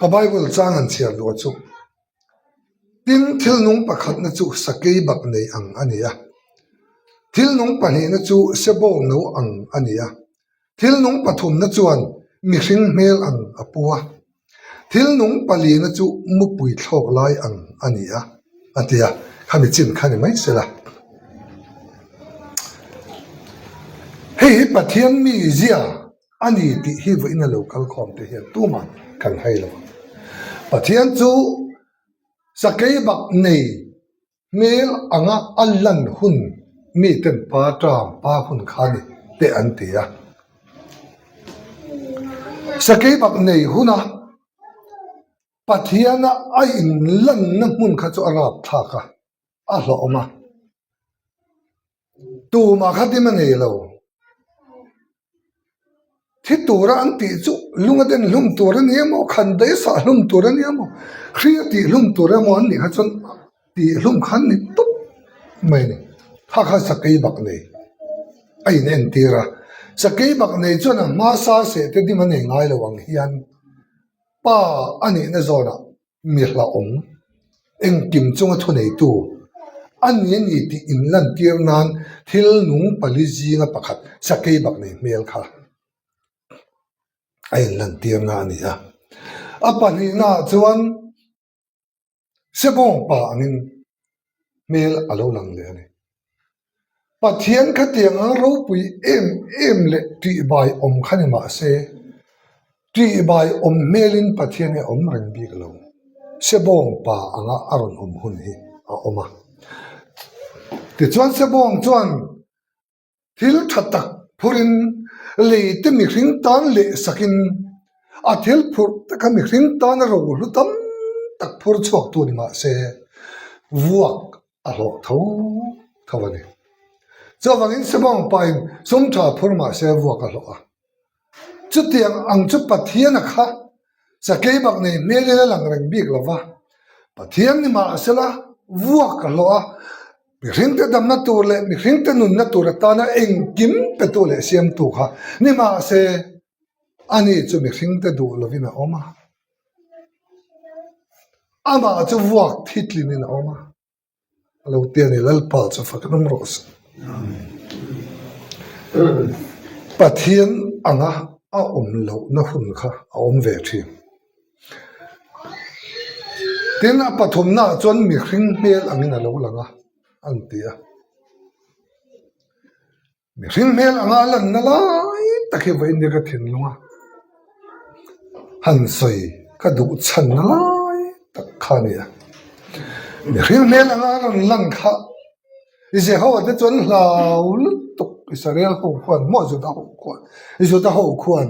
Ka Bible chang an chhiar duh a chu. Tin, thil nung pakhatna chu sakei bak nei ang a ni a. Thil nung pahnihna chu sebawng no ang a ni a. Thil nung pathumna chuan mihring hmel ang a pu a. Thil nung palina chu mupui thlawk lai ang a ni a, a ti a. Khami chin kha ni mai se la. Hei hi Pathian mizia a ni tih hi vawiin a lo kal khawm te hian tumah kan hai lo ang. Pathian chu sakei bak nei hmel anga a lan hun miten pa ṭam pa hun kha ni te an ti a. Sakei bak nei huna Pathiana a inlanna hmun kha chu a rapthlak a, a hlawhawm a. Tumah kha dim a nei lo. Thi tura an tih chu lung a den hlum tur a ni emaw, khan daih sah hlum tur a ni emaw, hri a tih hlum tur emaw an nih kha chuan tih hlum kha an ni tawp mai a ni. Kha kha sakei bak nei a inentir a, sakei bak nei chuan a hma sa seh te dim a nei ngai lo ang hian pa a nihna zawnah mi hlauhawm, engkim chunga thuneitu a ni a ni tih inlantir nan thil nung pali zinga pakhat sakei bak nei hmel kha a inlantirna a ni a. A pahnihnaah chuan Sebawng pa angin hmel a lo lang leh a ni. Pathian khatiang ang ropui em em leh tihbai awm kha ni mah se, tihbai awm hmelin Pathian hi a awm reng bik lo. Sebawng pa anga a rawn awm hun hi a awm a. Tichuan Sebawng chuan Thil tha tak phurin lei te mihring tan leh sakin a thil phurh te kha mihring tana rohlu tam tak phur chhuak tu ni mah se vuak a hlawh tho tho a ni. Chuvangin Sebawng pain sum tha phur mah se vuak a hlawh a. Chutiang ang chu Pathiana kha sakei bak nei hmelin a lang reng bik lo va, Pathian ni mahsela vuak a hlawh a, mihringte damna tur leh mihringte nunna tur atana engkim petu leh siamtu kha ni mahse ani chu mihringte duh lovin a awm a, amah chu vuak thitlinin a awm a. A lo ti a ni, Lalpa chu fak ram rawh se. Pathian anga a awm lohna hun kha a awm ve thin. Tin, a pathumnaah chuan mihring hmel angin a lo lang a, an ti a. Mihring hmel anga a lanna lai tak hi vawiin nia ka thinlung a, han sawi ka duh chhanna lai tak kha a ni a. Mihring hmel anga a rawn lan kha Jehovah te chuan hlau lutuk Israel ho khuan maw Juda ho khuan Juda ho khuan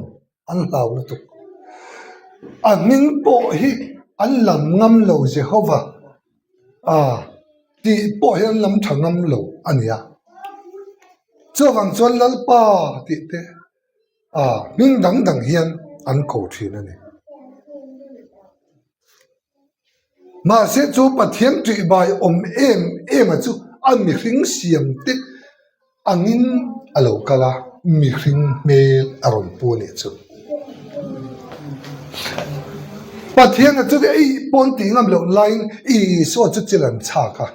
an hlau lutuk. A hming pawh hi an lam ngam lo Jehovah a tih pawh hi an lam tha ngam lo a ni a. Chuvang chuan Lalpa tih te a hming dang dang hian an ko thin a ni. Mahse chu Pathian ṭihbai awm em em a chu a mihring siam te angin a lo kal a, mihring hmel a rawn pu a nih chu. Pathian a chu ei pawn tih ngam loh laiin Isua chu chil an chhak a,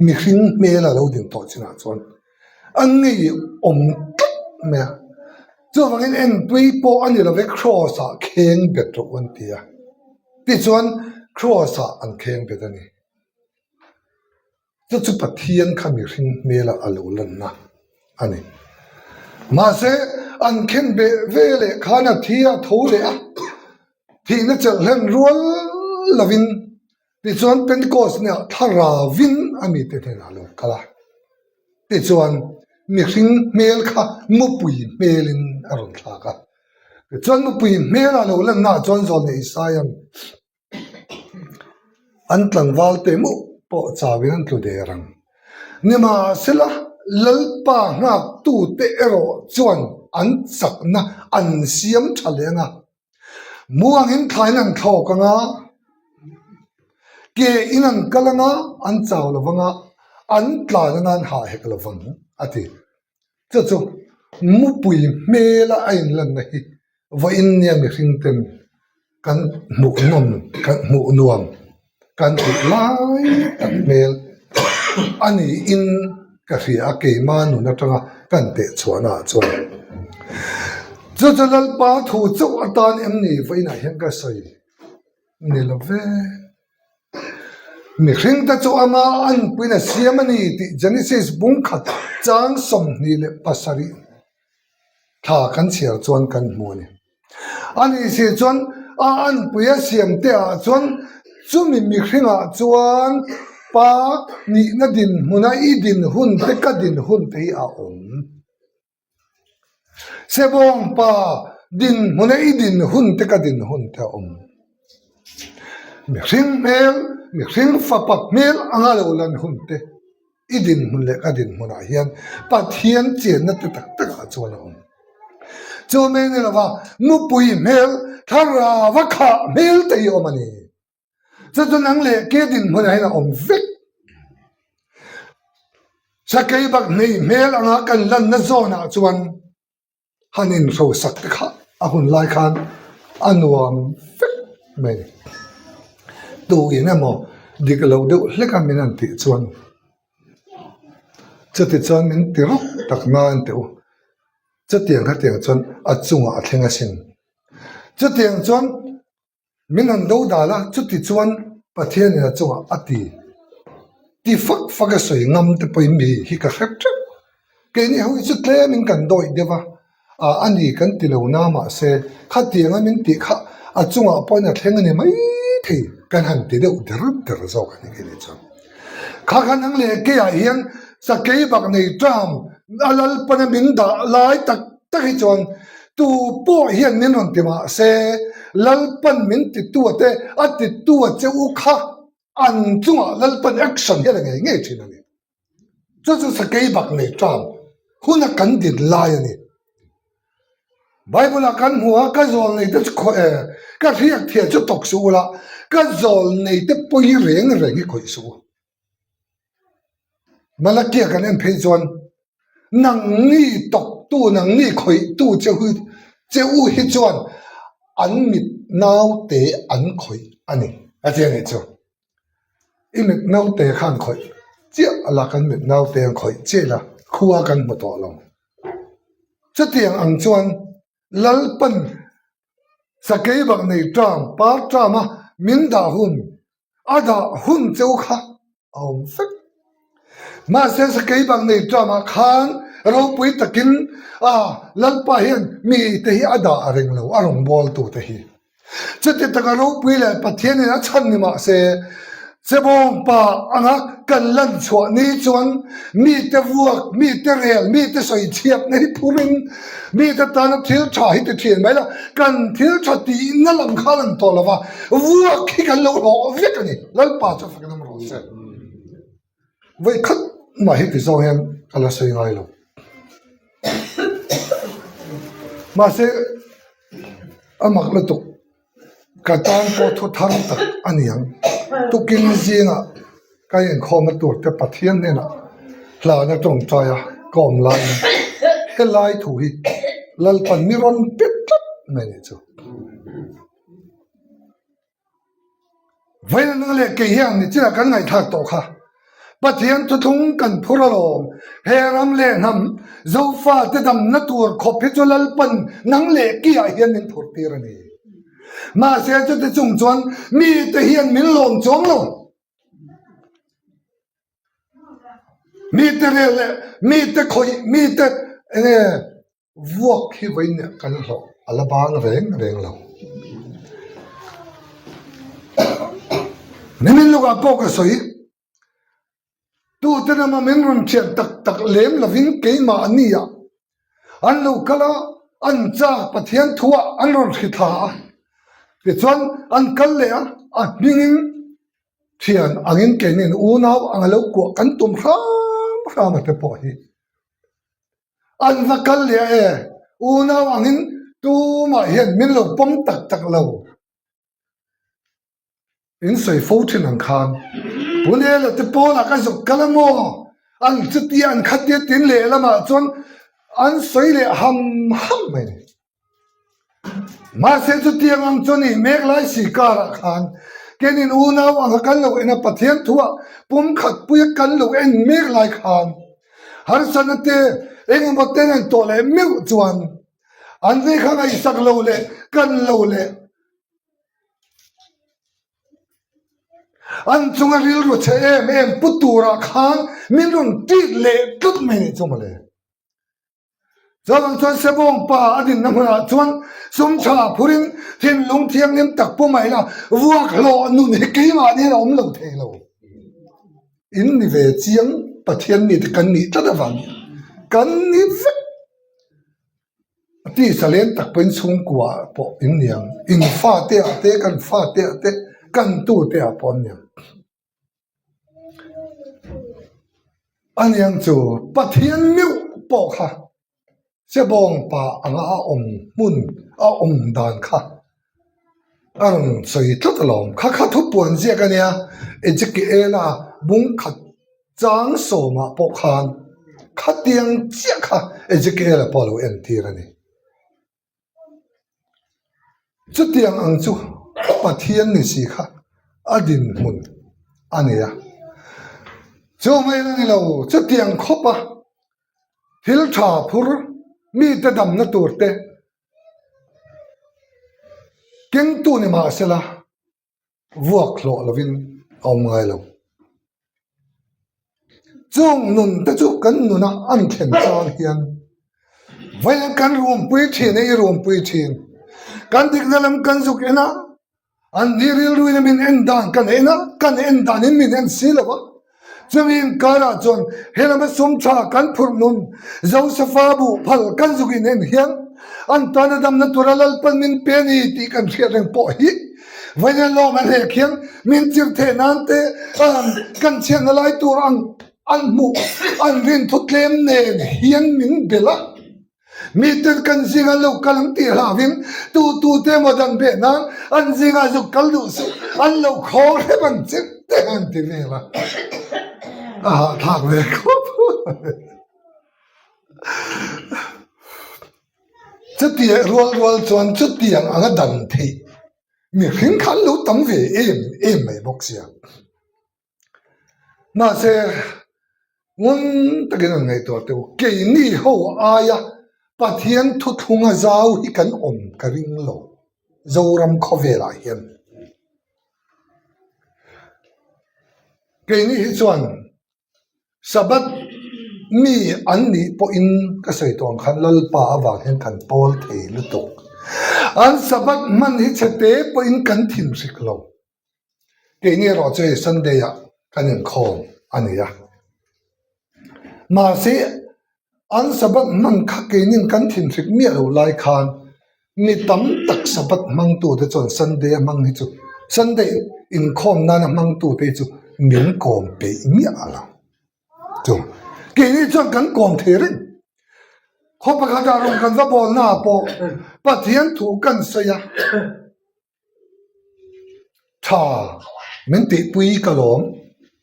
mihring hmel a lo din tawh chinah chuan a ngei awm tlat mai a. Chuvangin enpui pawh a ni lo ve Kraws ah kheng bet rawh u an ti a, tichuan Kraws ah an kheng bet a ni. Chu chu Pathian kha mihring hmela a lo lanna a ni. Mahse, an khen beh ve leh khan a thi a tho leh a, thihna chelh hlen rual lovin tichuan Pentecost nia thlaravin a mite hnenah a lo kal a. Tichuan, mihring hmel kha mupui hmelin a rawn thlak a. Tichuan, mupui hmela lo lannaah chuan Zawlnei Isaia'n, An tlangval te meuh pawh chauhin an tlu der ang. Nimahsela, Lalpa nghaktute erawh chuan an chakna an siam tha leh ang a, muangin thlain an thlawk ang a, ke in an kal ang a, an chau lo vang a, an tlan ang a, an hah hek lo vang, a ti. Chu chu mupui hmela a inlanna hi vawiin nia mihring ten. Kan hmuh nawm, kan hmuh nuam kan tih lai tak hmel a niin ka hria a, keima nun atanga kan teh chhuahna ah chuan. Chu chu Lalpa thu chauh atan em ni vawiinah hian ka sawi ni lo ve. Mihring te chu ama anpuiin a siam a ni tih Genesis bungkhat chang 27 thla kan chhiar chuan kan hmu a ni. A nih si chuan a anpui a siam te ah chuan chumi mihring ah chuan pa nihna dinhmuna i din hun te ka din hun te hi a awm. Sebawng pa dinhmuna i din hun te ka din hun te a awm. Mihring hmel, mihring fapa hmel anga lo lan hun te. I dinhmun leh ka dinhmunah hian Pathian chenna te tak takah chuan a awm. Chu mai ni lova mupui hmel, thlarau a khah hmel te hi a awm a ni. Chu chu nang leh ke dinhmunah hian a awm vek. Sakei bak hmei hmel anga kan lanna zawnah chuan Han inhrosak te kha a hun lai khan a nuam vek mai. Tu in emaw dik lo deuh hlek a min han tih chuan chuti chuan min ti rawk tak nan teh u. Chutiang khatiang chuan a chungah a thleng asin. Chutiang chuan. Min han do dal a, chuti chuan Pathianin a chungah a ti. Ti fak fak a sawi ngam te pawhin mi hi ka hrep hrep. Keini ho hi chu tlemin kan dawih deuh a, ah a ni kan ti lo na mahse khatianga min tih kha a chungah pawhin a thleng a ni mai thei kan han ti deuh der der zawk a ni keini chuan. Kha kha nang leh keiah hian sakei bak nei ṭam a lalpana min dah lai tak tak hi chuan tu pawh hian min rawn ti mah se Lalpan min titu a te a titu a che u kha an chungah Lalpan action hian a ngei ngei thin a ni. Chu chu sakei bak nei ṭam huna kan din lai a ni. Bible ah kan hmu a ka zawl nei te chu khaw e ka hriak thian chu tawk suh ula ka zawl nei te pawi reng reng hi khawih suh u. Malakia kan en phei chuan nangni tawktu nangni khawihtu che hu che u hi chuan an mit naute an khawih a ni a ti a nih chu. I mit naute khan khawih chiah a la kan mit naute an khawih chiah ila khua kan hmu tawh lo. Chutiang ang chuan Lalpan sakei bak nei ṭam par ṭam a min dah hun a dah hun cheu kha a awm vek. Mahse sakei bak nei ṭamah khan ropui takin a Lalpa hian mite hi a dah reng lo a rawngbawltute hi. Chuti taka ropui leh Pathianin a chhan ni mah se, Chebawng pa anga kan lan chhuah ni chuan mite vuak, mite rel, mite sawi chhiatna hi phurin mite tana thil tha hi ti thin mai la, kan thil tha tihna lam kha a lang tawh lo va, vuak hi kan lo hlawh vek a ni. Lalpa chu fakin awm rawh se. Vawi khat mah hi ti zawng hian ka la sawi ngai lo. Mahse a mak lutuk ka tan pawh thu thar tak a ni ang. Tukin zingah ka inkhawmna tur te Pathian hnenah hlana tawngtai a ka awm laiin helai thu hi Lalpan mi rawn pe tlat mai a nih chu. Vawiin leh kei hian ni chiah kan ngaihthlak tawh kha. Pathian thuthlung kan phur alawm. He ram leh hnam Zofa te damna tur khawp hi chu Lalpan nang leh kiah hian min phur tir a ni. Mahse chute chung chuan mite hian min lawm chuang lo. Mite rel leh mite khawih mite enge Vuak hi vawiin kan hlawh a la bang reng reng lo. Nimin lukah pawh ka sawi, tute lama min rawn thian tak tak lem lovin keimah an ni a, an lo kal a, an chak Pathian thuah an rawn hri thla a, tichuan an kal leh a, a hmingin thian angin keinin unau anga lo kuah kan tum hram hram a te pawh hi. An va kal leh e, unau angin tumah hian min lo pawm tak tak lo. In sawi fo thin ang khan Punela te pawlah ka zuk kal a maw? An chutia an khatia tin lehlamah chuan an sawi leh ham ham mai. Mahse chutiang ang chu nih mek lai si karah khan kenin unau anga kan lo en a, Pathian thuah pumkhat puia kan lo en mek lai khan harsatna te engemaw ten an tawh leh meuh chuan an vei kha ngaihsak lo leh kan lo leh An chunga rilru chhe em em pu turah khan min rawn tit leh tlat mai nih chu mawle. Chuvang chuan Sebawng pa a dinna hmunah chuan sum tha phurin thinlung thianghlim tak pu mai la vuak hlawh nun hi keimah nen a awm lo thei lo. In ni ve chiang Pathian mite kan nih tlat avang hian kan ni vek. A tisa leng tak pawhin chhungkua ah pawh in niang, in fate ah te, kan fate ah te, kan tute ah pawh an niang. A niang chu Pathian meuh pawh kha Sebawng pa anga a awm hmun a awm dan kha a rawn sawi tlat alawm. Kha kha thupuan ziak a nia, Ezekiela bung khat Chang sawmah pawh khan khatiang chiah kha Ezekiel-a pawh a lo entir a ni. Chutiang ang chu Pathian ni si kha a dinhmun a ni a. Chu mai la ni lo, chutiang khawpa thil tha phur mite damna tur te kengtu ni mahsela, vuak hlawh lovin a awm ngai lo. Chung nun te chu kan nuna an thlen chang hian vawiin kan rumpui thin a, i rumpui thin. Kan dikna lam kan zuk en a, an ni rilruin a min en dan kan en a, kan en danin min en si lo va. Chumi inkarah chuan he lama sum tha kan phurh nun Josefa buh phal kan zuk in en hian an tana damna tura Lalpan min pe a ni tih kan hriat reng pawh hi vawiin a lawm a hlek hian min chir theh nan te kan chhiatna lai tur ang an hmuh an rin thu tlem nen hian min belh a. Miten kan zingah lo kal ang tih hlauhin tu tu te emaw dan beh nan an zingah zuk kal duh suh, an lo khaw hrep ang che te han ti vel a, a hahthlak ve khawp. Chutiang rual rual chuan chutiang anga dan theih mihring kha an lo tam ve em em mai bawk sia. Mahse, ngun takin an ngaihtuah teh u, keini ho aia Pathian thuthlunga zau hi kan awm ka ring lo, Zoram khawvelah hian. Keini hi chuan Sabbath mi an nih pawhin ka sawi tawh ang khan Lalpa avang hian kan pawl thei lutuk. An Sabbath hman hi chhete pawhin kan thinhrik lo. Keini erawh chu hei Sunday ah kan inkhawm a ni a. Mahse, an Sabbath hman kha keinin kan thinhrik miah lo lai khan mi tam tak Sabbath hmangtute chuan Sunday a hmang hi chu Sunday inkhawm nana hmangtute hi chu min kawm peih miah lo. Chu keini chuan kan kawm thei reng. Khaw pakhatah rawn kan va bawlna ah pawh Pathian thu kan sawi a. Tha, min tihpui ka lawm,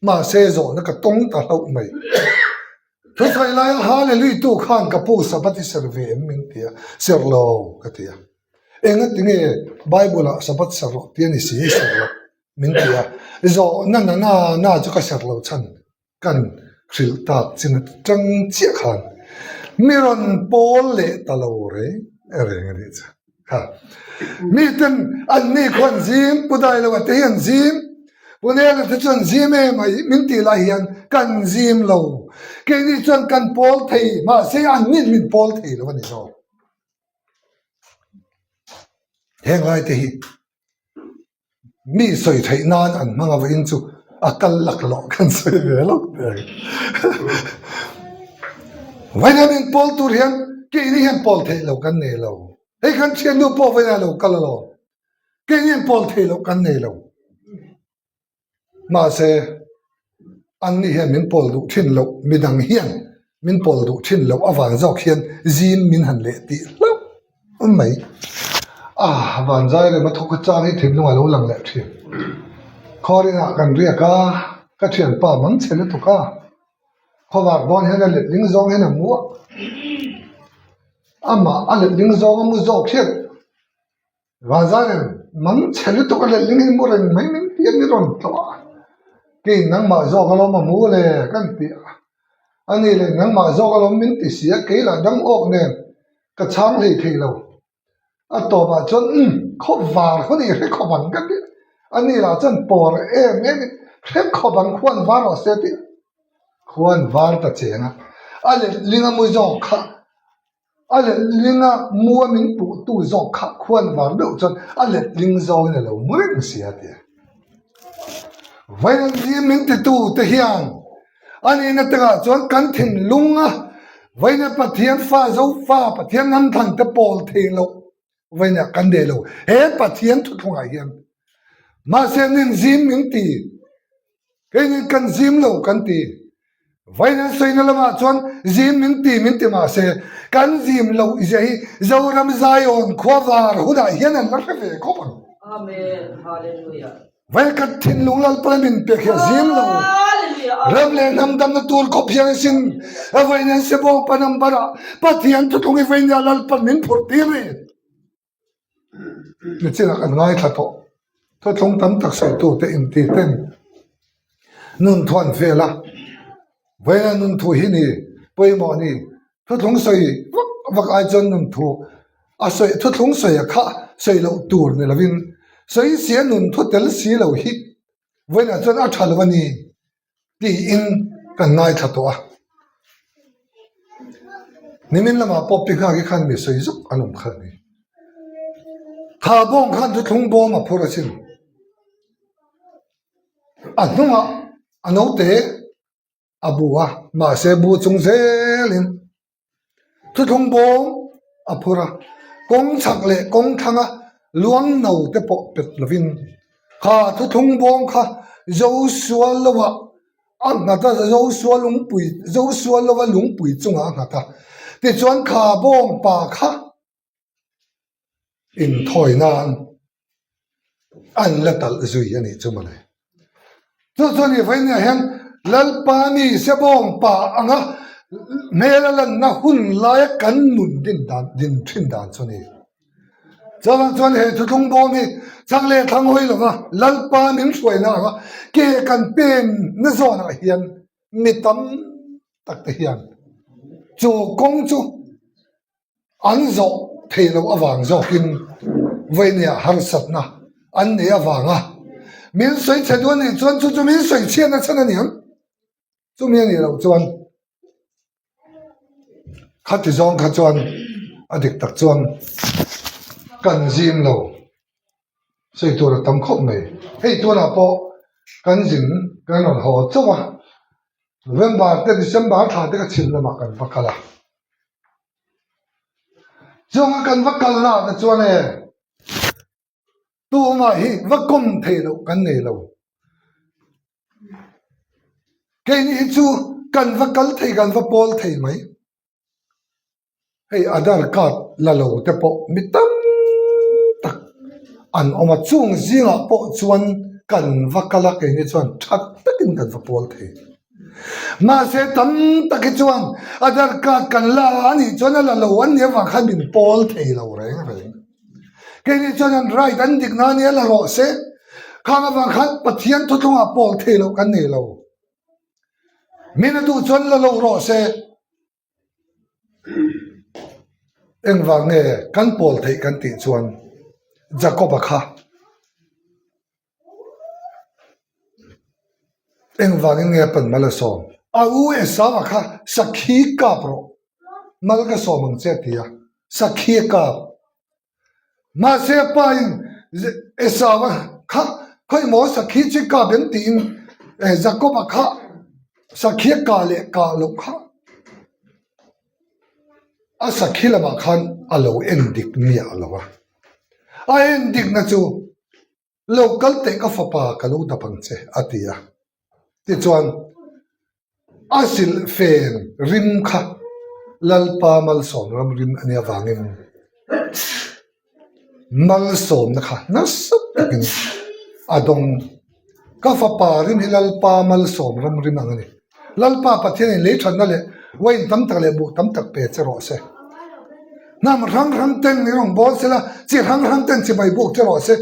mahse zawhna ka tawng ta hlauh mai. Thusawi laia Hallelujah-tu khan ka pu Sabbath i ser ve em min ti a, ser lo ka ti a. Engati nge Bible-ah Sabbath ser rawh ti a ni si i ser lo min ti a, zawhna na na na chu ka ser lo chhan. Kan hrilh tak chin atang chiah khan mi rawn pawl leh ta lo reng reng a nih chu. Kha miten an ni khu an zim, Pu Dailoa te hi an zim, Pu Nela te chu an zim em a min tih lai hian kan zim lo. Keini chuan kan pawl thei mahse an nin min pawl thei lo a ni zawk. Heng lai te hi Mi sawi theih nan an hmang avangin chu a kal laklawh kan sawi ve lawk der. Vawiin min pawl tur hian keini hian pawl theih loh kan nei lo. Hei kan thiannu pawh vawiin a lo kal alawm. Keini hian pawl theih loh kan nei lo. Mahse, anni hian min pawl duh thin loh, midang hian min pawl duh thin loh avang zawk hian zim min han leh tih hlauh mai. A, vanzai rem a thawk a chang hi thinlung a lo lang leh thin. Khawrinah kan riak a, ka thianpa mang chhe lutuk a, khawvar dawn hian a letling zawng hian a mu a, amah a letling zawng a mu zawk hian. Vanzanin mang chhe lutuk a letling hi mu reng mai min ti a ni rawn tlawh a, kei nangmah zawk alawm a mu le kan ti a, a ni leh nangmah zawk alawm min ti si a, kei lah dang awk nen ka chhang hlei thei lo. A tawpah chuan umm khawp var khaw ni hre khawp ang ka ti a, a ni lah chuan pawr em em in hre khawp ang khuan var rawh se tih khuan var ta cheng a, a letling a mu zawk kha A letlinga mua min puhtu zawk kha khuan var deuh chuan a letling zawngin a lo mu reng si a ti a. Vawiin hi min titu te hian a nihna takah chuan kan thinlunga vawiina Pathian fa Zofa Pathian hnamthlan te pawl thei loh vawiinah kan nei lo he Pathian thuthlungah hian mahse nin zim min ti. Keini kan zim lo kan ti. Vawiin an sawina lamah chuan zim min ti min ti mah se, kan zim loh zia hi Zoram Zion khua var hunah hian an la hre ve khawp ang. Amen. Hallelujah. Vawiin kan thinlung Lalpan min pek hi a zim lo. Ram leh hnam damna tur khawp hian a sin. Vawiin an sebawng pa number ah Pathian thuthlung hi vawiin nia Lalpan min phurh tir ni. Nichinah kan ngaithla tawh. Thuthlung tam tak sawitute inti ten nun thu an vel a, vawiina nun thu hi ni pawimawh a ni. Thuthlung sawi vak vak ai chuan nun thu a sawi thuthlung sawi a kha sawi loh tur ni lovin sawi sia nun thu tel si lo hi vawiinah chuan a tha lo a ni. Tiin kan ngaithla tawh a. Nimin lamah pawh pi nghak hi khan mi sawi zuk an awm kha a ni. Kha bawng khan thuthlung bawm a phur asin. A hnungah a naute a bu a, mahse bu chung zelin Thuthlung bawm a phur a, kawng chhak leh kawng thlanga luang no te pawh pet lovin kha thuthlung bawm kha Joshua loah a nghat a, Joshua lungpui Joshua lova lungpui chungah a nghat a, tichuan kha bawng pa kha Inthawi nan an la talh zui a nih chu mawle. Chu chuan i vawinia hian Lalpa mi Sebawng pa anga hmel a lanna hun laia kan nun din dan din thin dan chu a ni. Chuvang chuan he thuthlung bawm hi chak leh thlang hawi lova Lalpa min hruaina anga ke kan penna zawnah hian mi tam tak te hian chu kawng chu An zawh thei loh avang zawkin vawinia harsatna an nei avanga min sawi chhe duh a nih chuan chu chu min sawi chhiatna chhan a ni ang. Chumi a nih loh chuan khati zawng kha chuan a dik tak chuan kan zim lo sawi tur a tam khawp mai. Hei tunah pawh kan zin kan rawn haw chauh a, November te December thla te ka chhim lamah kan va kal a. Chunga kan va kal na te chuan e tumah hi va kawm thei loh kan nei lo. Keini hi chu kan va kal thei kan va pawl thei mai. Hei Aadhaar card la lo te pawh mi tam tak an awm a, chung zingah pawh chuan kan va kal a keini chuan tha takin kan va pawl thei. Mahse tam tak hi chuan Aadhaar card kan la a nih chuan a la lo an nih avang khan min pawl thei lo reng reng. Keini chuan an right an dik na a nia la rawh se khang avang khan Pathian thuthlungah pawl thei loh kan nei lo. Min a duh chuan la lo rawh se. Engvang nge kan pawl theih kan tih chuan Jacob-a kha Engvangin nge a pan mal a sawm? A u Esau-a kha sakhi kap rawh, mal ka sawm ang che a ti a, sakhi a kap. Mahse a pain Esau-a kha khawimaw sakhi chu i kap em tiin Jakob-a kha sakhi a kah leh kah loh kha a sakhi lamah khan a lo en dik miah lo a. A en dikna chu Lo kal teh ka fapa ka lo dap ang che a ti a. Tichuan a silh fen rim kha Lalpa malsawm ram rim a nih avangin malsawmna kha nasa takin a dawng. Ka fapa rim hi Lalpa malsawm ram rim ang a ni. Lalpa Pathianin lei thatna leh wine tam tak leh buh tam tak pe che rawh se. Hnam hrang hrang ten i rawn bawl sela, chi hrang hrang ten chibai buk che rawh se.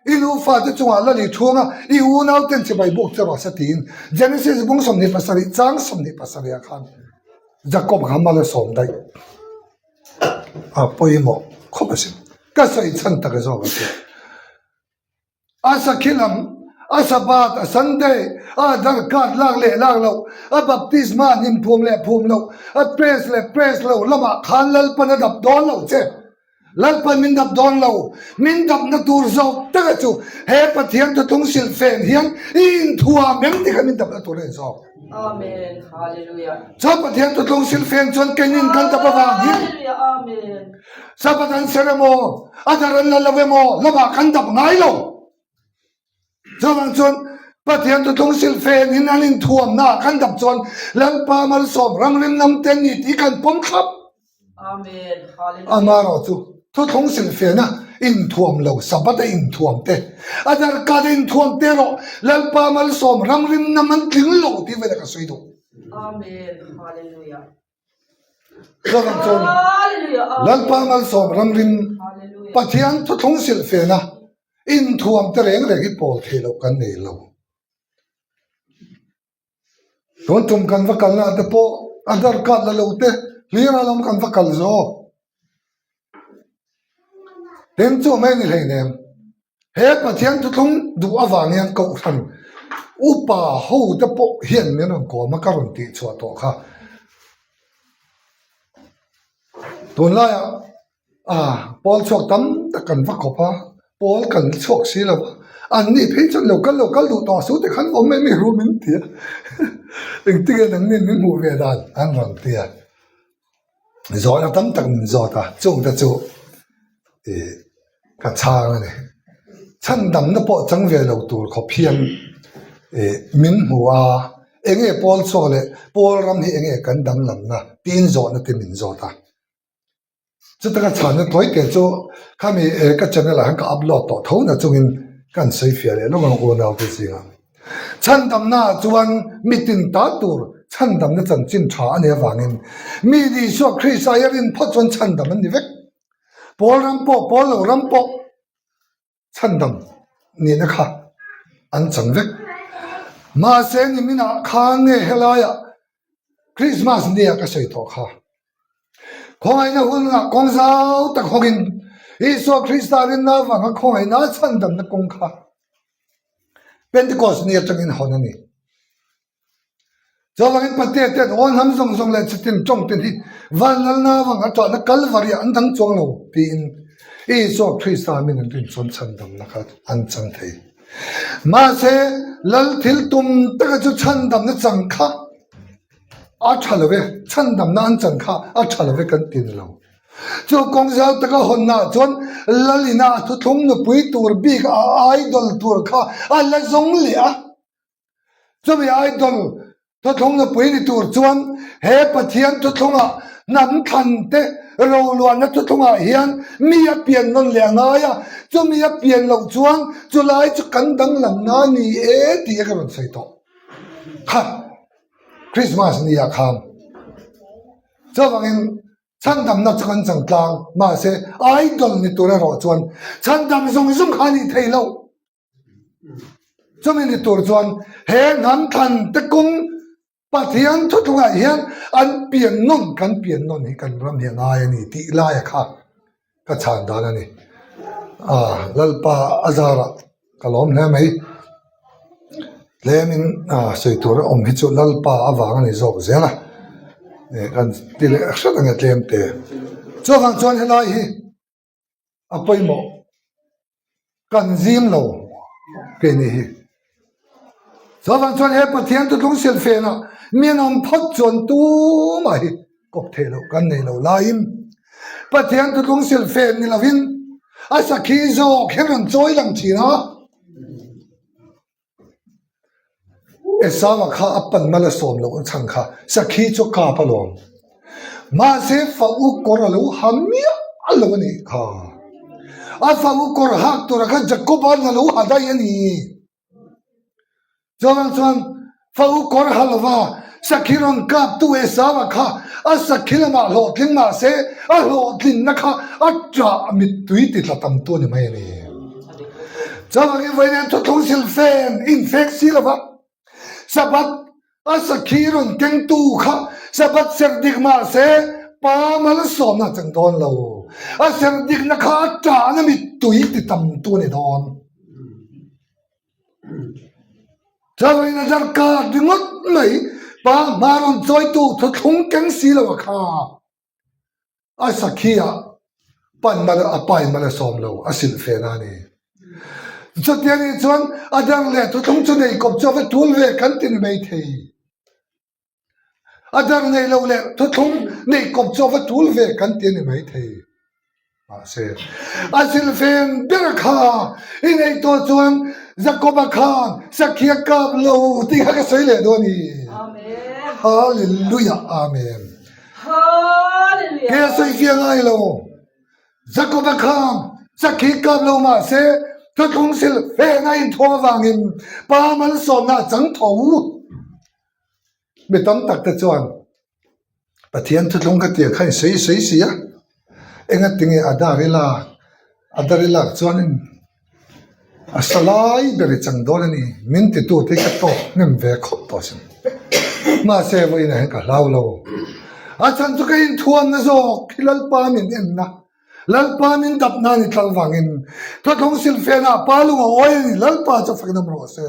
I nufa te chungah lal i chhung a, i unau ten chibai buk che rawh se tiin Genesis bung 27 chang 27 ah khan Jakob kha mal a sawm daih. A pawimawh khawp asin. Ka sawi chhan tak zawk a tia. A sakhi lam, a Sabbath, a Sunday, a Aadhaar card lak leh lak loh, a baptisma hnim phum leh phum loh, a press leh press lo lamah khan Lalpan a dap dawn lo che. Lalpan min dap dawn lo. Min dapna tur zawk taka chu he Pathian thuthlung silhfen hian i inthuam em ti kha min dapna tur a ni zawk. Amen. Hallelujah. Chuan Pathian thuthlung silhfen chuan keinin kan dap avang hi Hallelujah. Amen. Sabbath an ser emaw, a dar an la lo emaw lamah kan dap ngai lo. Chuvang chuan Pathian thuthlung silhfen in an inthuamna kan dap chuan Lalpa malsawm ramrim nam te ni tih kan pawm thlap. Amen. Hallelujah. Amarawh chu thuthlung silhfena inthuam lo, Sabbath a inthuam te, a darkat a inthuam te erawh Lalpa malsawm ramrim nam an tling lo tih vela ka sawi duh. Amen. Hallelujah. Chuvang chuan Lalpa malsawm ramrim Pathian thuthlung silhfena inthuam te reng reng hi pawl thei loh kan nei lo. Tun tum kan va kalna te pawh a darkat la lo te hlir alawm kan va kal zawk. Tin chu mai ni hleinem. He Pathian thuthlung duh avang hian Kohhran upa ho te pawh hian min rawn kawm a, ka rawn tih chhuah tawh kha. Tunlaiah ah pawl chhuak tam tak kan va kawp a, pawl kan chhuak si lo va, an ni phei chuan lo kal lo kal duh tawh suh tikhan awm mai mai ru min ti a, engtin nge nangni min hmuh ve dan an rawn ti a. Zawhna tam tak min zawt a, chungte chu ih ka chhang a ni. Chhandamna pawh chang ve lo tur khawp hian ih min hmu a, eng nge pawl chhuak leh pawl ram hi eng nge kan danglamna tiin zawhna te min zawt a. Chutaka chhanna tawi te chu khami ka channel ah hian ka upload tawh tho na chungin ka han sawi fiah leh lawk ang unaute zingah. Chhandamna ah chuan mitin ta tur chhandamna chanchin tha a nih avangin mi Isua Krista hi a rin phawt chuan chhandam an ni vek. Pawl ram pawh, pawl lo ram pawh chhandam nihna kha an chang vek. Mahse niminah khan nge helaiah Christmas nia ka sawi tawh kha. Khawngaihna hunah kawng zau tak hawngin Isua Krista rinna avanga khawngaihna chhandamna kawng kha Pentecost ni atangin hawn a ni. Chuvangin Patea ten aw hnam zawng zawng leh chitin tawng te hi vanlalna avanga tawhna Kalvari ah an dang chuang lo tiin Isua Krista min an rin chuan chhandamna kha an chang thei. Mahse, Lal thil tum taka chu chhandamna chang kha a tha lo e, chhandamna an chan kha a tha lo e kan ti ni lo. Chu kawng zau taka hawnnaah chuan Lalina a thuthlung nupui tur bik a idol tur kha a la zawng leh a. Chumi idol thuthlung nupui ni tur chuan he Pathian thuthlungah hnam thlan te roluanna thuthlungah hian mi a pian nawn leh a ngai a, chumi a pian loh chuan chulai chu kan danglamna a ni e tih a ka rawn sawi tawh kha Christmas ni ah khan. Chuvangin chhandamna chu kan chang tlang mahse idol ni tur erawh chuan chhandam zawng zawng kha a nih theih loh. Chumi ni tur chuan he hnam thlan te kawng Pathian thuthlungah hian an pian nawn kan pian nawn hi kan ram hi a ngai a ni tih laia kha ka chhan dan a ni. Ah Lalpa a zarah ka lawm hle mai. Tlemin ah sawi tur a awm hi chu Lalpa avang a ni zawk zel a. Eh kan ti leh hret ang e tlem te. Chuvang chuan helai hi a pawimawh kan zim lo kei ni hi. Chuvang chuan he Pathian thuthlung silhfenah mi an awm phawt chuan tumah hi kawp theih loh kan nei lo laiin Pathian thuthlung silhfen ni lovin a sakhi zawk hian rawn chawi lang thin a. Esau-a kha a pan mal a sawm loh chhan kha sakhi chu a kap alawm. Mahse fa u kawr a lo ha miah lo a nih kha. A fa u kawr hak tura kha Jakob-a'n a lo ha daih a ni. Chuvang chuan fa u kawr ha lova. Sakhi rawn kaptu Esau-a kha a sakhi lamah hlawhtling mah se, a hlawhtlinna kha a ṭah mittui ti tla tam tu a ni mai a ni. Chuvangin vawiin thuthlung silfen infek si lova Sabbath a sakhi rawn kengtu kha Sabbath serh dik mah se pa malsawmna a chang dawn lo. A serh dikna kha a ṭahna mittui ti tam tu a ni dawn. Chuvangin a darkar ringawt mai pa hma rawn chawitu thuthlung keng si lo a kha. A sakhi ah pan mal a pain mal a sawm lo, a silh fe na a ni. Chutia nih chuan a dar leh thuthlung chu nei kawp chu a va tul ve kan ti ni mai thei. A dar nei lo leh thuthlung nei kawp chu a va tul ve kan ti a ni mai thei. Mahse, a silh fen ber kha i neih tawh chuan Jakoba khan sakhi a kap lo tih kha ka sawi leh dawn a ni. Hallelujah Amen. Kei a sawi fiah ngai lo. Jakoba khan sakhi kap lo mah se thuthlung sil fen a inthuam avangin Pa malsawmna a chang tho. Mi tam tak te chuan Pathian thuthlung ka tia kha in sawi sawi si a, engatinge a dar i lak, a dar i lak chuanin a sa lai ber i chang dawn a ni, min titu te hi ka tawk hnem ve khawp tawh asin. Mahse vawiinah hian ka hlau lo, a chhan chu ka inthuamna zawk hi Lalpa min enna Lalpa min dap nan i tlal vangin thuthlung silhfenah pa lung a awi a ni. Lalpa chu fakin awm rawh se.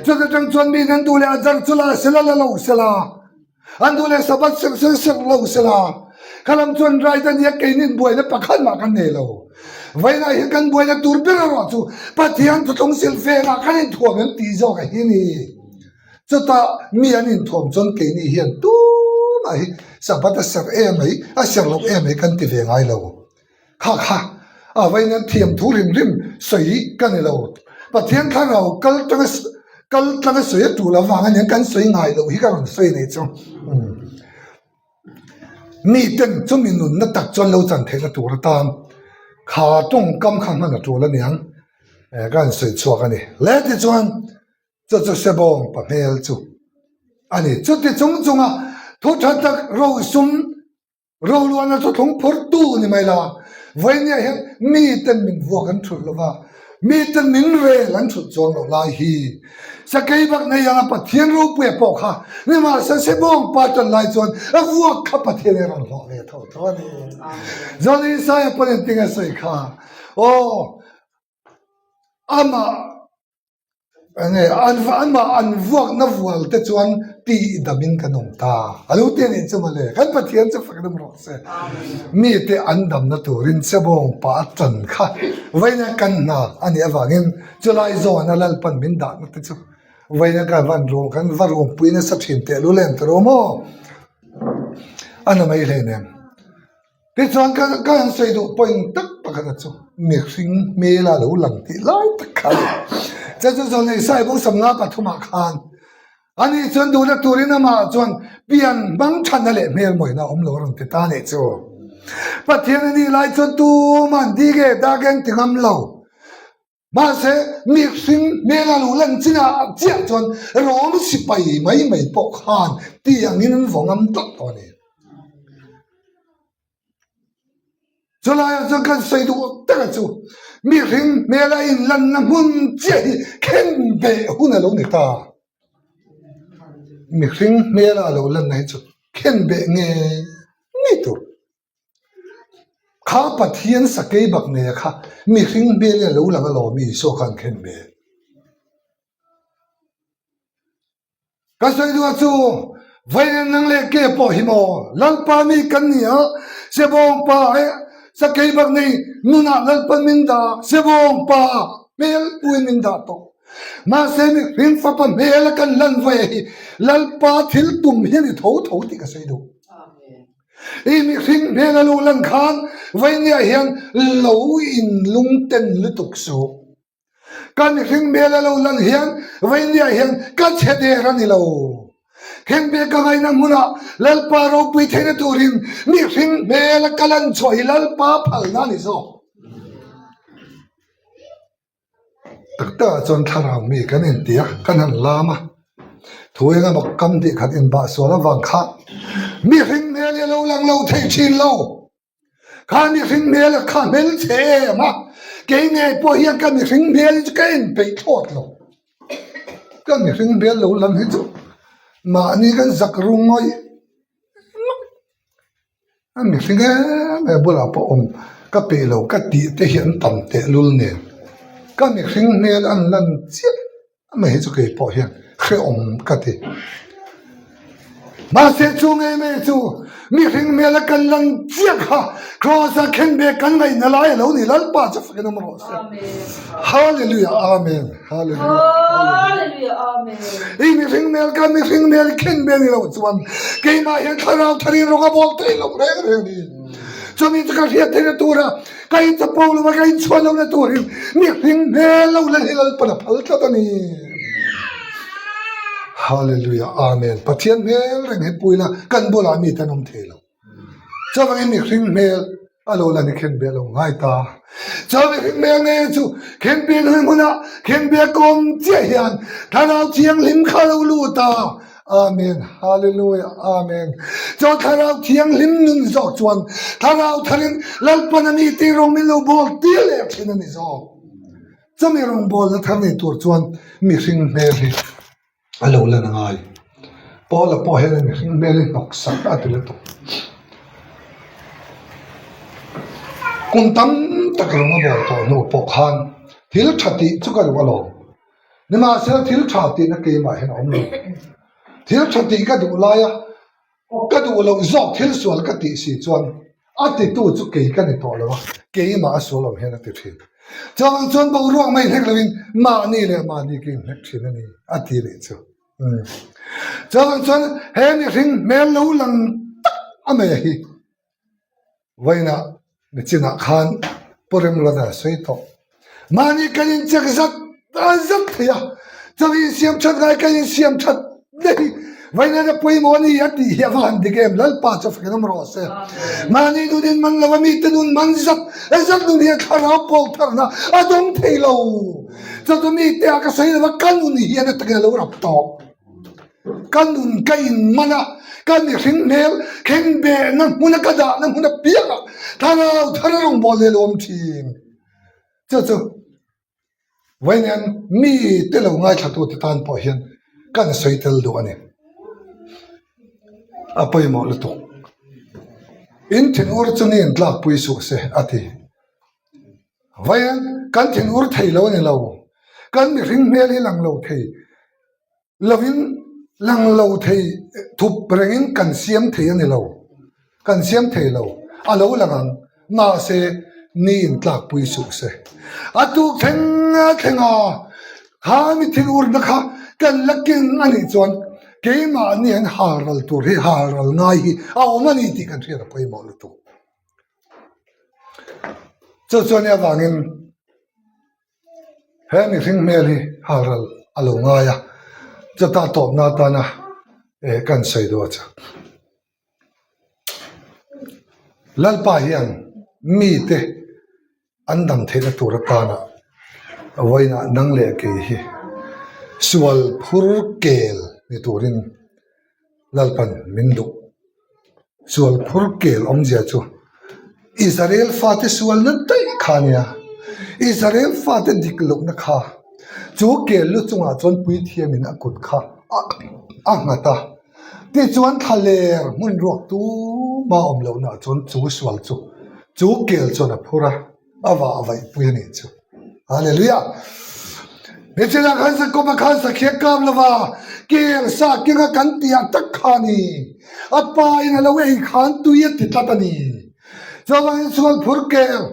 Chuta tang chuan mi an duh leh a dar chu la sela la lo sela, an duh leh Sabbath serh sel serh lo sela, kha lam chuan right a nia keinin buaina pakhat mah kan nei lo. Vawiinah hian kan buaina tur ber erawh chu Pathian thuthlung silhfenah kan inthuam em tih zawk a hi a ni. Chutah mi an inthuam chuan keini hian tumah hi Sabbath a serh em mai, a serh loh em mai kan ti ve ngai lo. Kha kha, a vawiin an thiam thu hrim hrim sawi ka ni lo. Pathian thlarau kal tanga kal tlanga sawi a tul avang aniang kan sawi ngai loh hi ka rawn sawi nei chu. Miten chumi nunna tak chuan lo chan theihna tur atan kha tawngkam kha hman a tul aniang ka han sawi chhuak a ni. Le tichuan. Chu chu Sebawng pa hmel chu a ni. Chuti chung chunga thu tha tak rosum roluana chu thlung phurtu ni mai la, vawinia hian miten min vuak an thulh lo va, miten min rel an thulh chuang lo lai hi. Sakei bak nei anga Pathian ropuia pawh kha nimahse Sebawng pa tan lai chuan a vuak kha Pathian hi a rawn hlawh ve tho tho a ni. John Isaiah pawn engtin a sawi kha, Aw, amah Enge anmah an vuakna vual te chuan tih damin kan awm ta. A lo ti a nih chu mawle. Kan Pathian chu fak dam rawh se. Mite an damna turin Sebawng pa a tan kha vawiina kan hna a nih avangin chulai zawna Lalpan min dahna te chu vawiina ka van ruang kan va ruangpui nasa thin tehlul em ta rawh maw? A na mai hleinem. Tichuan ka ka han sawi duh point tak pakhat chu mihring hmel a lo lang tih lai tak kha a ni. Chu chu Zawlnei Saibu Samnga pathumah khan ani chuan duhna turin amah chuan pian hmang thana leh hmel mawina a awm lo a rawn ti ta a nih chu. Pathian a nih lai chuan tuman dige dageng ti ngam lo. Mahse mihring hmel a lo lan chinah chiah chuan Rom sipai mai mai pawh khan ti angin an vaw ngam tlat tawh a ni. Chulaiah chuan kan sawi duh taka chu mihring hmel a inlanna hmun chiah hi khen beh hun a lo ni ta. Mihring hmel a lo lanna hi chu khen beh ngei ngei tur. Kha Pathian sakei bak nei kha mihring hmel hi a lo lang alawm Isua khan khen ve. Ka sawi duh a chu, Vawiin nang leh ke pawh hi maw Lalpa mi kan ni a, Sebawng pa eh sakei bak nei nunah Lalpa min dah a, Sebawng pa hmel puin min dah tawh. Mahse mihring fapa hmel a kan lan vawi hi Lalpa thil tum hi a ni tho tho tih ka sawi duh. I mihring hmel a luh lan khan vawinia hian lo inlung ten lutuk suh. Ka mihring hmel a lo lan hian vawinia hian ka chhe der a ni lo. Hengbe ka ngaihna hmunah Lalpa ropui theihna turin mihring hmel a ka lan chhuah hi Lalpa phalna a ni zawk. Tak takah chuan thlarau mi kan inti a, kan han lam a. Thu eng emaw kam tih khat inbah sual avang kha mihring hmel hi a lo lang lo thei thin lo. Kha mihring hmel a kha hmel chhe em a, kei ngei pawh hian ka mihring hmel hi chu ka inpeih thlawt lo. Ka mihring hmel lo lang hi chu mahni kan zak ru ngawih ngawih. A mihring em em bulah pawh awm ka peih lo ka tih te hi an tam tehlul nen ka mihring hmel an lan chiah amah hi chu kei pawh hian hrehawm ka ti. Mahse chu ngei mai chu mihring hmel a kan lan chiah kha Kraws a khen ve kan ngaihna lai a lo ni Lalpa chu fakin awm rawh se. Hallelujah Amen Hallelujah Amen. I mihring hmel ka mihring hmel khen ve ni lo chuan keimah hian thlarau tharin rawng a bawl thei lo reng reng ni. Chumi chu ka hriat theihna tura ka inchapo lo a ka inchhuah lohna turin mihring hmel lo la hi Lalpan a phal tlat a ni. Hallelujah Amen. Pathian hmel reng hi puila kan bulah mite an awm thei lo. Chuvangin mihring hmel a lo lan i khenbeh lo ngai ta. Chu mihring hmel ngei chu khenbeh lui hmunah khenbeh kawm chiah hian Thlarau Thianghlim kha a lo lut a. Amen. Hallelujah. Amen. Chu Thlarau Thianghlim nun zawk chuan Thlarau tharin Lalpan a ni tih rawng min lo bawl tir leh thin a ni zawk. Chumi rawngbawlna thar nei tur chuan mihring hmel hi a lo lan a ngai. Paula pawh hian a mihring hmel hi hnawk sak a ti lutuk. Kum tam tak rawng a bawl tawh hnu pawh khan thil tha tih chu ka duh alawm. Nimahsela thil tha tihna keimah hian a awm lo. Thil tha tih ka duh laia Ka duh loh zawk thil sual ka tih si chuan a titu chu kei ka ni tawh lo a, keimah a sual awm hian a ti thin. Chuvang chuan boruak mai hlek loin mahni leh mahni ka inhlek thin a ni a ti leh chu. Chuvang chuan he mihring hmel lo lang tak a mai hi Vawiinah nichinah khan Pu Remruata a sawi tawh. Mahni kan inchek zat zat thei a, chawlh insiam that ngai kan insiam that daih. Vawiinah na pawimawh a ni a tih hi a va han dik em, Lalpa chu fakin awm rawh se. Mahni nun in man lo a, mite nun man zat zat nun hian thlarau pawl tharna a dawng thei lo. Chu chu mite ah ka sawi lo a, ka nun hian a takin a lo rap tawh. Ka nun ka inman a, ka mihring hmel khengbehna hmuna ka dahna hmun apiangah thlarau thar a rawngbâwl leh lo awm ṭhin. Chu chu vawiin mite lo ngaithlatute tan pawh hian kan sawi tel duh a ni. A pawimawh lutuk. In thinur chu ni intlakpui suh se a ti. Vawiin kan thinur thei lo a ni lo. Kan mihring hmel hi lang lo thei. Lovin lang lo thei thup rengin kan siam thei a ni lo, kan siam thei lo, a lo lang ang, mahse ni in tlakpui suh se. A tuk thleng a thleng a, kha mi thil urna kha kan la keng a nih chuan keimahni an halral tur hi halral ngai hi a awm a ni tih kan hriat a pawimawh lutuk. Chu chuan avangin. He mihring hmel hi halral a lo ngai a, chutah tawpna atana eh kan sawi duh a chu. Lalpa hian mite an dam theihna tur atana vawiinah nang leh kei hi sual phur kel ni turin Lalpan min duh. Sual phur kel awmzia chu Israel fate sualna daih kha a nia. Israel fate dik lohna kha chu kel lu chungah chuan puithiamin a kut kha a nghat a. Tichuan thlaler hmun ruak tuma awm lohnaah chuan chu sual chu chu kel chuan a phur a. A vah vaihpui a nih chu. Hallelujah! Nichina khan Jakob-a khan sakhi a kap lova, kel sa kenga kan tih ah tak kha a ni. A pa in a lo ei khan tui a ti tlat a ni. Chuvangin sual phur kel,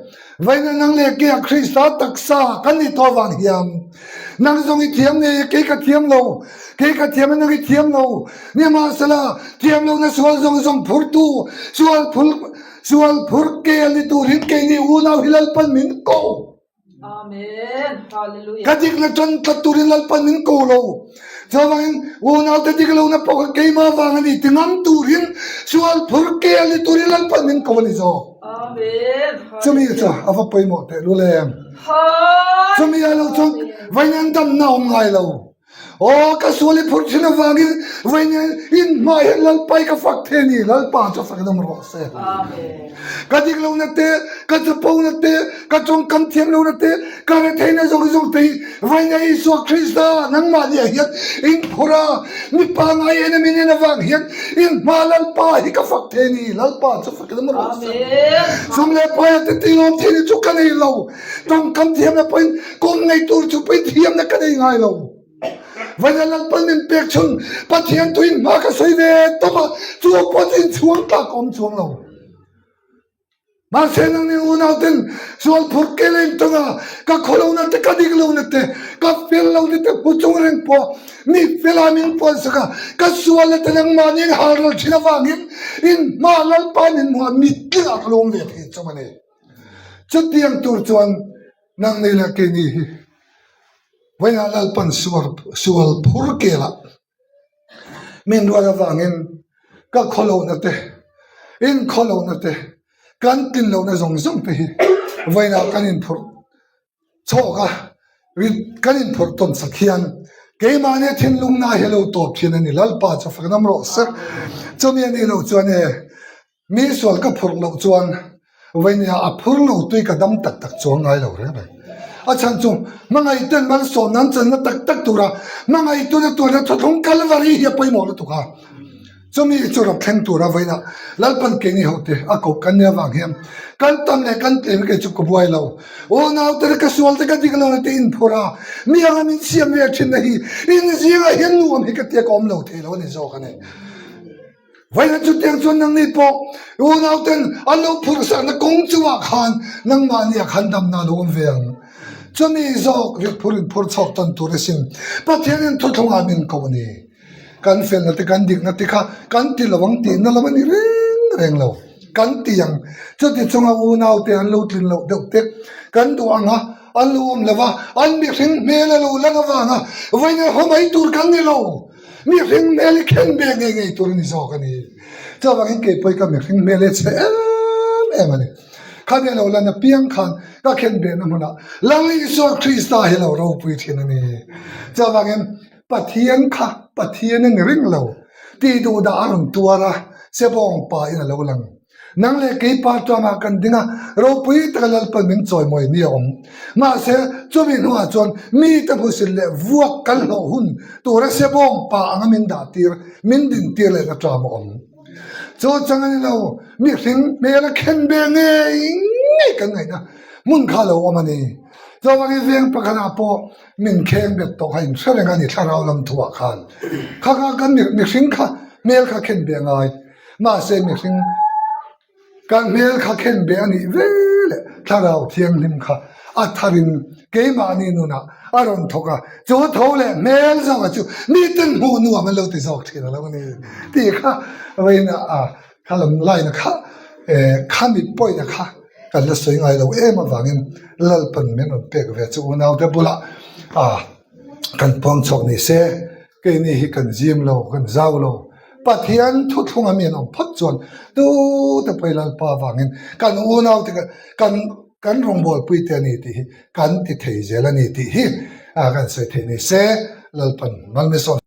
vaina nang leh ke a Krista taksa kan nih tawh avang hian, nang zawng i thiam ngei a, kei ka thiam lo, kei ka thiam a nang i thiam lo, nimahsela thiam lohna sual zawng zawng phurtu sual phur Sual phur kel ni turin keini unau hi Lalpan min ko. Amen. Hallelujah. Ka dikna tan tlat turin Lalpan min ko lo. Chuvangin unaute dik lohna pawh kha keimah vang a ni ti ngam turin sual phur kel ni turin Lalpan min ko a ni zawk. Amen. Chumi chu a va pawimawh tehlul em. Chumi ah lo chuan vawiin an damna a awm ngai lo. Aw, ka sual i phurh thin avangin vawiin in hma hian Lalpa i ka fak thei a ni. Lalpa chu fak dam rawh se. Ka dik lohna te, ka chapona te, ka tawngkam thiam lohna te, ka retheihna zawng zawng te hi vawiin Isua Krista nangmahniah hian in phur a, mi pangngai en a min en avang hian in hma Lalpa hi ka fak thei a ni. Lalpa chu fak dam rawh se. Sum leh paia te tilawm thei ni chu ka nei lo. Tawngkam thiamna pawhin kawng nei tur chu pawhin thiamna ka nei ngai lo. Vawiin Lalpan min pek chhun Pathian tuin hma ka sawi ve tawp a, chu pawh chu inchhuang tlak a awm chuang lo. Mahse nangni unauten sual phur ke leng tawng a, ka khawlohna te, ka dik lohna te, ka fel lohna te hmu chung reng pawh mi fela min puansak a, ka sualna te nangmahni in hal ral thin avangin in hma Lalpa min hmuh a, mittlingah ka lawm ve thei chawm a ni. Chutiang tur chuan nangni leh keini hi vawiinah Lalpan sual phur kelah min ruat avangin ka khawlohna te, in khawlohna te, kan tlinlohna zawng zawng te hi vawiinah kan inphurh chhawk a, kan inphurh tawn sak hian keimahni thinlungna hi a lo tawp thin a ni. Lalpa chu fak nam rawh se. Chumi a nih loh chuan e. Mi sual ka phurh loh chuan vawinia a phur lo tui ka dam tak tak chuang ngai lo reng reng. A chhan chu hmangaihten malsawmna an channa tak tak tura hmangaihtuna tuarna thuthlung Kalvari hi a pawimawh lutuk a. Chumi chu rawk thleng tura vawiina Lalpan keini hote a koh kan nia vang hian kan tam leh kan tlem kei chu ka buai lo. Aw naute ka sual te ka dik lo na te inphur a, mi anga min siam ve thinna hi inzingah hian nuam hi ka tia ka awm lo thei lo a ni zawk a ni. Vawiin chutiang chuan nangni pawh unauten an lo phurhsakna kawng chungah khan nangmahniah khan damna a lo awm ve ang. Chumi zawk rit phur in phur chhuak tawn tur asin Pathianin thuthlungah min ko a ni. Kan felna te kan dikna te kha kan ti lo ang tihna lam a ni reng reng lo. Kan ti ang. Chuti chunga unaute an lo tlin loh deuh te kan duh ang a, an lo awm lo va, an mihring hmel a lo lang avanga vawiin haw mai tur kan ni lo. Mihring hmel hi khen ve ngei ngei tur a ni zawk a ni. Chuvangin kei pawh hi ka mihring hmel hi chhe em em a ni. Khami a lo lan apiang khan ka khen behna hmunah Lal Isua Krista hi a lo ropui thin a ni. Chuvangin Pathian kha Pathian a ni ring lo tih duh dah a rawn tuar a, Sebawng pa in a lo lang. Nang leh kei pa ṭamah kan ding a, ropui taka Lalpan min chawimawi ni a awm. Mahse, chumi hnuah chuan mite hmusit leh vuak kan hlawh hun tura sebawng pa anga min dah tir, min din tir lehna ṭam a awm. Chu chang a ni lo, mihring hmel a khen ve ngei ngei kan ngaihna hmun kha a lo awm a ni. Chuvangin veng pakhatah pawh min kheng bet tawh kha inhre reng a ni thlarau lam thuah khan. Kha kha kan mihring kha hmel kha khen ve ngai. Mahse mihring kan hmel kha khen be a nih ve leh thlarau thianghlim kha a tharin keimahni nunah a rawn thawk a, chu tho leh hmel zawka chu miten hmuh nuam an lo ti zawk thin a lo ni tih kha vawiin a kha lam line kha khami point a kha kan la sawi ngai lo em avangin Lalpan min rawn pek ve chu unaute bulah a kan puang chhuak ni se. Keini hi kan zim lo, kan zau lo. Pathian thuthlunga mi an awm phawt chuan tute pawh hi Lalpa avangin kan unaute kan kan rawngbawlpui te a ni tih hi kan ti thei zel a ni tih hi kan sawi theih ni se Lalpan malmisawm.